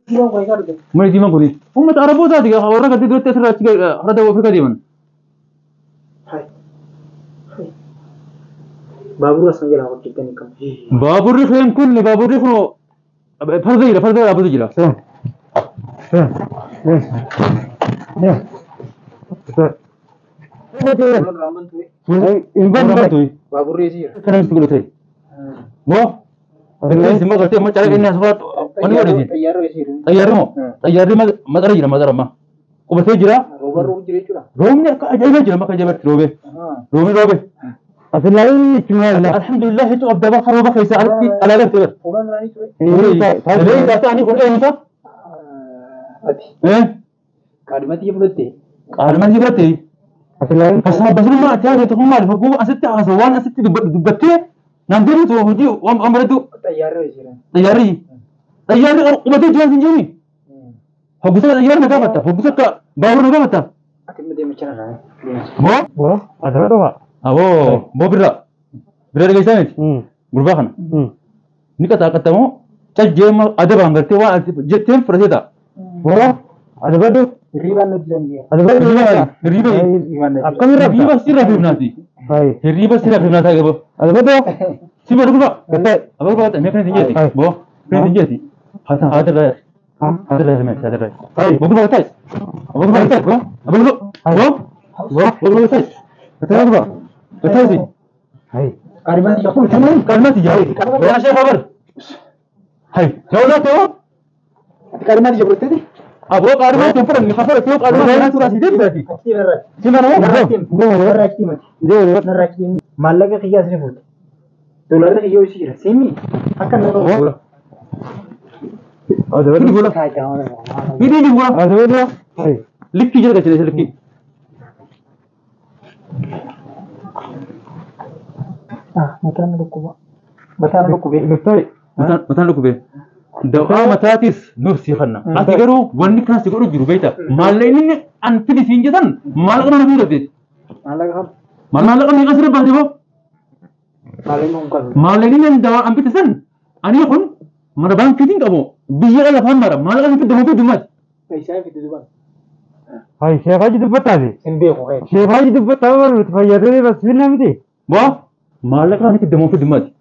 Diimaan kun egaa dhufe. Mana diimaan kuni. Uummata Arabootaati warra gartee duratti asirraa achi hara Dawoo Afrikaa deeman. Hai. Hai. Baabura san jalaa hojjettanii qabu. Baaburri keen kun baaburri kun farda jira farda dhaabbatu jira. Hin bantu. Baaburri eessa jira? Kana itti godhate. Moo? Rifeensi immoo gartee immoo calaqee inni asirraa wanni godhate. Xayyaarri eessa jira? Xayyaarri moo? Xayyaarri maxara jira maxara ammaa. Qubatee jira. Rooba roobu jira jechuudha. Roobni akka ajaa'ibaa jira akka ajaa'ibaatti roobee. Roobee roobee. Asirraa itti Alhamdulillah hedduu abdaa bakka rooba keessaa alatti alaa gartee bara. Fuulaan isaanii ture. Talee ta'anii kun eenyuta? Ati kaadhimatti fudhatte. Qaadhimatti fudhatte. Asirraa Basirummaa ati haasoftu kun maali? Hogguu asitti haasoo waan asitti dubbattee naan deebitu hojii waan bareedu Xayyaarri eessa jira? xayyaarri. Xayyaarri qubatee jiran hin jiru. Hoggusa xayyaarri na gaafatta. Hoggusa akka baabura na gaafatta. Ati immoo deemachaa irraa. Moo? Boo asirra dhufa. Aboo boo birraa. Birraa dhageessaa miti. Gurbaa kana. Ni qaxaaqattamoo cajjeema adabaan gartee waan ati jetteen fudhatee ta'a. Boo asirra dhufu. Hirribaan nuti danda'e. Asirra Hirriba hirriba Akkamirra hirriba sirra fifnaati. Hai. Hirriba sirra fifnaataa gaba. Asirra dhufu. Si bada gurbaa. Gattee. Aboo gurbaa mee kana hin jeeti. Boo kana hin jeeti. Haati irraa haati irraa mee haati irraa. Boo gurbaa taa'is. Aboo gurbaa taa'is. Boo aboo gurbaa. Boo boo gurbaa taa'is. Taa'is gurbaa. Taa'is. Hai. Kaadhimatti Tamam kalmati jaa. Yaa sheekh Abar. Hay. Jawlaa ta'oo. Ati kaadhimatti fudhatte? Aboo qaadhuma itti fudhanne kafara ta'oo qaadhuma kanaa suuraa si deebisaati. Achi irraa. Si mana moo? Narraa achi mati. Narraa achi maallaqa kiyyaa isin fuute. Doolaarri kiyyaa eessa jira? Simmi akka nama. Asirra dhufu. Hidhii ni bu'a. Asirra dhufu. Hai. Likkii jala galchine likkii. Mataan dhukkuba. Mataan dhukkubee. Gattee. Mataan dhukkubee. Dawaa mataatis nuuf sii kanna. Ati garuu wanni kanas si godhu jiru beekta. Maallaqni inni an fidi siin jedhan maallaqa nama fi dhabdeeti. Maallaqa kam? Maallaqa meeqa sirra baate boo? Maallaqni kun qabu. Maallaqni inni dawaa an bite san ani kun mana baankiitiin qabu biyya lafaan mara maallaqa hin fiddamu fi dummaati. Isaa fidde duban. Hai sheekaaji dubbattaati. Hin beeku kee. Sheekaaji dubbattaa barbaadu fayyadamee bas finna miti. Boo maallaqa ani fiddamu fi dummaati.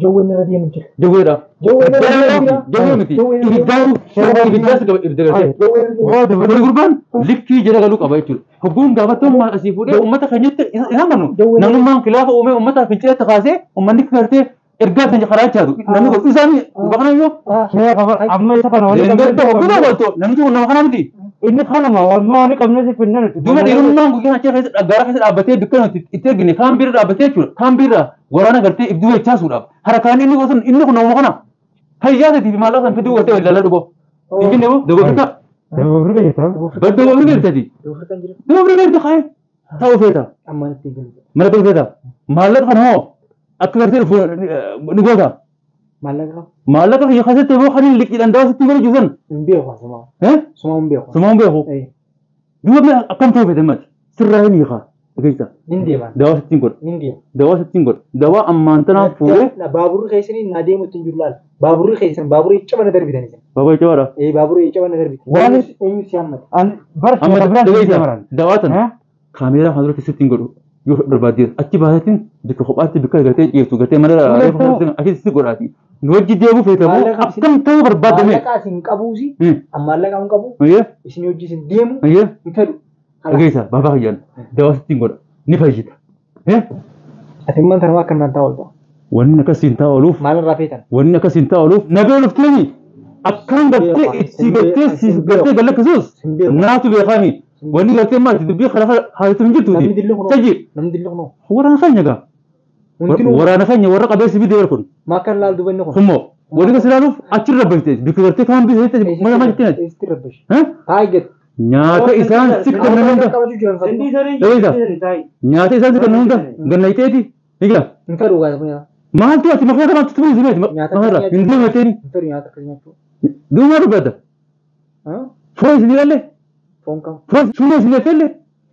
Jawween irra deemu jira. Jawweedha. Jawween irra deemu jira. Jawwee miti. Ibiddaaru ibiddaas qaba ibidda gartee. Jawween irra deemu. Boo Kuni dubbatu. gurbaan likkii jala galuu qaba jechuudha. Hogguun gaafattummaa asii fuudhee uummata keenyatti isaan kanu. Namnummaan kilaafa uumee uummata finciletti kaasee uummanni gartee ergaa keenya karaa jaatu. Namni kun isaan bakana yoo Sheeka amma isa kana waliin deemgartee hogguu galto namni kun nama kana miti. Inni kanuma walumaa wani qabne si finna nuti. Duuba dhiirummaan guyyaa achi keessa gaara keessa dhaabbatee dukkana itti ergine kaan bira dhaabbatee jechuudha. Kaan bira waraana gartee ibduu jechaasuudhaaf. Harkaan inni gosan inni kun nama kana. Hayyaa ta'eef maallaqa san fiduu gartee wal dhuboo. Finfinnee moo Dawoo Afrikaa. Daboo Afrikaa jirta. Bar Dawoo Afrikaa jirtati. Afrikaan jira. Dawoo Afrikaa jirta kaayee. Ta'uu feeta. Amma natti hin galu. Mana ta'uu feeta. Maallaqa kana hoo akka gartee dhufu ni goota. Maallaqa kam? Maallaqa kiyya keessatti immoo kan inni liqiidhaan dawaa sitti godhu jiru san. Hin beeku asumaa. Sumaa hin beeku. Sumaa hin beeku. Duuba mee akkam ta'uu feete mati. Sirraa hin hiikaa. Dhageessa. Nin deema. Dawaa sittiin godha. Nin deema. Dawaa sittiin godha. Dawaa ammaan tanaan fuudhee. Baaburri keessanii naa deemu ittiin jiru laala. Baaburri keessan baaburri caba na darbitan isin. Baabura cabaadha. Ee baaburri caba na darbitan. Waan Eenyu si hammate? An bara Amma sheeka biraa si dhageessa. samaran. Dawaa tana kaameeraa kana duratti sittiin godhu. Yoo barbaadde achi baaseetiin bikka kophaatti bikka gartee dhiyeessu gartee mana achi sitti godhaati. Nu wajji deemuu feetamu akkam ta'uu barbaadame. Maallaqa isin qabuusi. Maallaqa hin qabu. Isin hojii isin deemu. Hin fedhu. Dhageessa baabaa kiyyaan dawaa sittiin godha ni fayyita. Ati immoo tanuma akka naan taa'u oolta. Wanni akkasiin taa'u ooluuf. Maalirraa feetan? Wanni akkasiin taa'u ooluuf nagee olufteeni akkaan gartee itti gartee si gartee gallakkisuus naatu beekaami. Wanni gartee maal dubbii kana haalitu hin jirtuuti. Namni dilli kunoo. Taji Namni dilli kunoo. waraana keenya gaa. Hundinuu Waraana keenya warra qabeessi fidee kun. maa kan laal dubanni kun. Kummoo wanni kas ilaaluuf achirra balte bikka gartee kaan biseetti mana maal jettiin achi. Eessatti rabbashi? Taa'ii gad. Nyaata isaan si kennan hunda. Dhageessa. Nyaata isaan si kennan hunda gannayiteeti. Egaa Hin fedhu gaazexaa nyaata. maaltu ati makaa maaltu tume simeeti makarra hin deemateeni. Hin fedhu nyaata akkasii nyaachuu. Duuba dubbata. Foon isin ilaalle. Foon kam? Foon suuna isin ilaalle.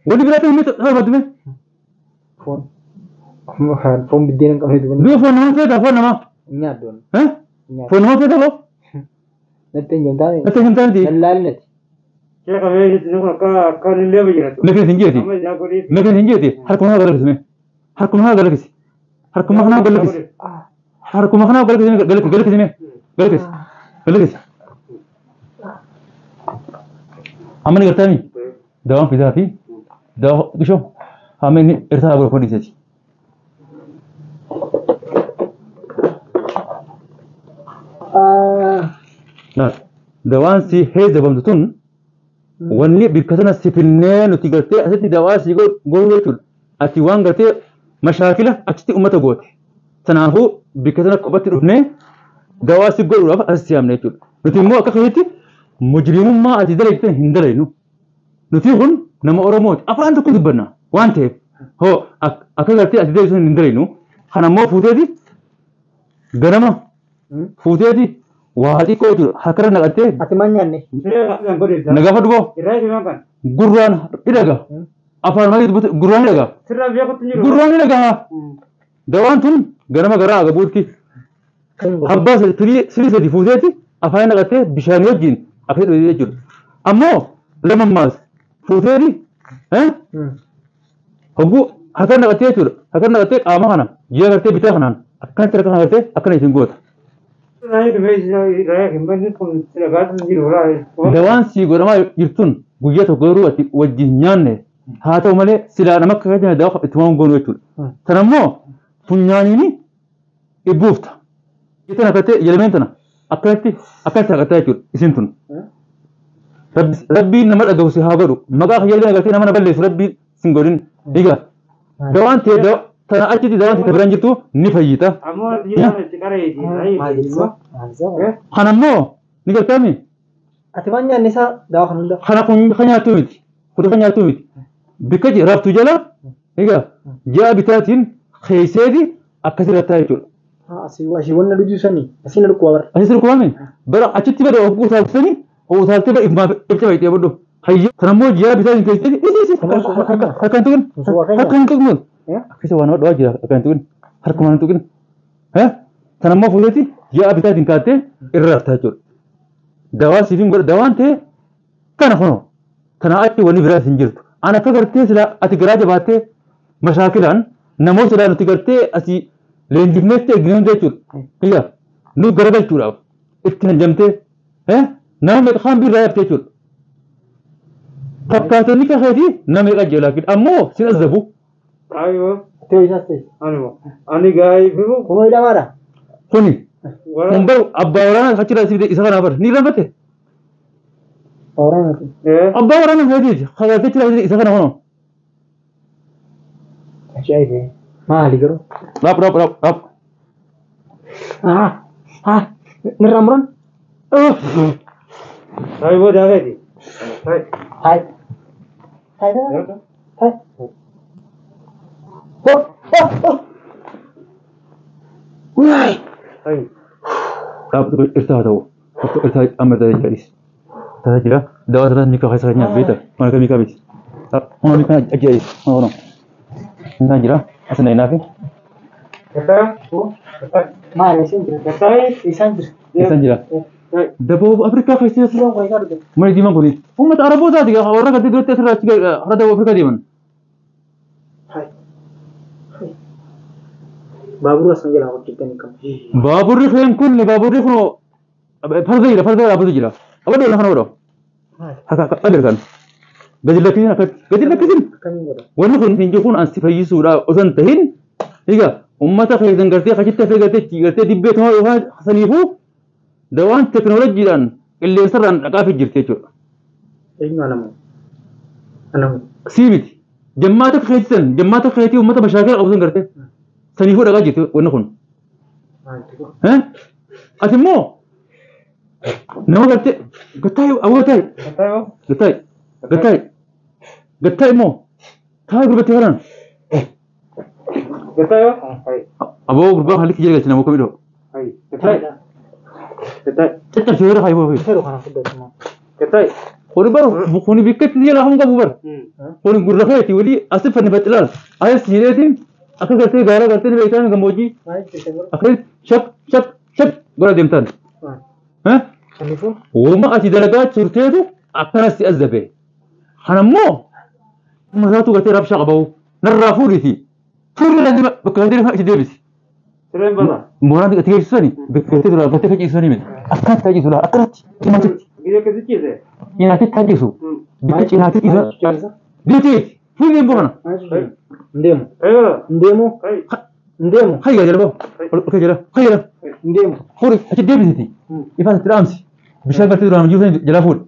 Wanni biraa ta'e hin barbaaddume. Foon. Foon biddeen hin qabne dubanni. Duuba foon nama feeta foon namaa. Nyaaddoon. Foon nama feeta boo. Natti hin jamtaane. Natti hin jamtaaniti. Lallaalnati. Sheekha mee nu akka akka illee bayyatu. Meeqa hin jeeti? Amma isaa godhiif. Meeqa hin jeeti? Harkuma kana galakkisme. Harkuma kana galakkisi. Harkuma kana galakkisi. Harkuma kana galakkisi galakkisi galakkisi galakkisi. Amma ni gartaami? Dawaan fidaa fi dawaa bishoo hamma inni irtaa godhu fodhiseeti. Dawaan si heezzabamtu tun wanni bikka sana si finnee nuti gartee asitti dawaa si godhu jechuudha. Ati waan gartee mashaakila achitti uummata goote. Kanaafuu bikka sana qophatti dhufnee dawaa si godhuudhaaf as si yaamne jechuudha. Nuti immoo akka keessatti mujrimummaa ati dalagte hin dalaynu. Nuti kun nama Oromooti. Afaan tokko dubbanna waan ta'eef hoo akka gartee ati dalagte hin dalaynu. Kana immoo fuuteeti ganama fuuteeti waa xiqqoo jechuudha. Harkarra naqattee Ati maal nyaanne? Sheekha godhiif. na gaafa duboo Irraa himaa kan. gurraan hidhaga. Afaan malee dubbatu gurraan hidhaga. Sirraa beekutti jiru. Gurraan hidhaga. Dawaan tun ganama garaa agabuutti abbaa firii sadi fuuteeti afaan naqattee bishaan wajjin akkasitti dhugdee jechuudha. Ammoo lamammaas fuuteeti hogguu harka naqattee jechuudha. Harka naqattee qaama kana ji'a gartee bitaa kanaan akkanatti harka kana gartee akkana isin goota. Irraa hin banne kun sirraa gaatu jiru. Dawaan sii godhamaa jirtun guyyaa tokko yeroo ati wajjin nyaanne haa ta'u malee silaa nama akka keetiin dawaa itti waan goonu jechuudha. Tanammoo funyaaniin ibbuufta. Tana akkatti jedhameen tana akkanatti akkanatti haqataa jechuudha isin tun. Rabbiin nama dhaga'u si haa godhu. Maqaa kiyyaallee agartee nama na balleessu rabbiin sin godhin. Egaa dawaan ta'e tana achitti dawaan ta'e biraan jirtu ni fayyita. Ammoo jiran itti qareeti. Maal isaa? Maal isaa? Kanammoo ni gartaami. Ati maal nyaanne isaa dawaa kan hunda? Kana kun kan nyaattu miti. Kun kan nyaattu miti. Bikka raftu jala egaa ji'a bitaatiin keesseeti akkasii rattaa jechuudha. Asii wanna dhuguu sanii asii na dhukkuba bara. Asii sirkumaame bara achitti bara of utaaltanii utaaltee bara ifumaaf ibsa baay'ee boddo. Hayya kanammoo ji'a bitaatiin keesseeti harkaan tuqin harkaan tuqin akkasii waan dhawaa jira harkaan tuqin harkumaan tuqin. Kanammoo fuuteeti ji'a bitaatiin kaattee irra raftaa jechuudha. Dawaa siifin godha dawaan ta'e kana kunoo kana achi wanni biraas hin jirtu. Ana akka gartee sila ati garaa jabaattee mashaakilaan namoota silaa nuti gartee asii leenjifneetti eegnee jechuudha. Iyya nu garagalchuudhaaf itti hanjamtee nama meeqa kaan birraa yaabte jechuudha. Fakkaatonni kaseeti nama meeqa jira laakiin ammoo sin azzabu. Ayyoo. Ta'e isaas ta'e. Anuma. Ani gaa'ii Kunoo hidhamaadha. Kuni kun baru abbaa waraanaa achirraa si isa kanaaf bara ni irraanfatte. Waraana. Abbaa waraanaa feetiiti kagartee achirraa isa kana kunoo. Ajaa'iba. Maali garuu? Raap raap raap raap. Nirraa muran? Ayyoo daafeeti. Hai. Hai. Hai. Oh, oh, oh. Wai. Raap irtaa ta'u. Irtaa amma irtaa jedhis. Tata jira. Dawaa tata ni kaasa keenya beeta. Mana kamii qabiti. Hono ni kana ajjaa'is. Hono hono. Ni jira. Asina inaafi. Maali isin jira? Isaan jira. Isaan jira. Daboo Afrikaa keessatti mana diimaan kuni uummata Arabootaati warra gadi duratti asirraa achi hara daboo Afrikaa deeman. Baabura san jalaa hojjetanii qabu. Baaburri kun kun baaburri kun farda jira farda dhaabbatu jira. Abadoo lafa nama godhamu. Harka akka kan gadi lakkisin akka gadi lakkisin. Akkamiin godha? Wanni kun hin jiru kun ansi fayyisuudhaaf osoo hin tahin egaa uummata keessan gartee achitti hafee gartee gartee dibbee tumaa yookaan saniifuu dawaan teekinooloojiidhaan qilleensarraan dhaqaafii jirti jechuudha. Eenyu anamu? Anamu. Sii miti. Jammaata keetisan jammaata keetii uummata mashaakila qabu san gartee saniifuu dhaqaa jirti wanni kun. Maaltu? Ati immoo nama gartee gattaa'e awwa taa'e gattaa'e gattaa'e gattaa'e immoo taa'e gurbattee kanaan. Aboo gurbaa kan likki jala nama kamidhoo. Caccabsee yeroo hayi boofi. Seeru kana fudhatuma. Kuni baru kuni bikkatti jala hanga qabu bara. Kuni gurra keeti walii asi fannifatti ilaal. Ayas sireetiin akka gartee gaara gartee ni beektaan gammoojjii Maal jechuudha garuu? akka shak shak shak godha deemtaan. Kanaafuu Woma ati dalagaa turteetu akkanas si azzabe. Kanammoo masaatu gartee rabshaa qabawu narraa fuudhiti. Fuudhii lazima bakka gartee itti deebisi. Sireen bada. Mooraan itti geessisani bakka gartee duraan gartee faciisanii miti. Akkanatti taasisu laa akkanatti cinaatti Biyya akkasii ciise. cinaatti taasisu bikka cinaatti ciisa. Deeteeti fuudhii hin kana. Ndeemu. Eegala. Ndeemu. Ndeemu. Hayya jala bahu. Ol jala hayya jala. Ndeemu. Fuudhi achi deebisiti. Ifaan itti dhaamsi. Bishaan gartee duraan jiru jala fuudhi.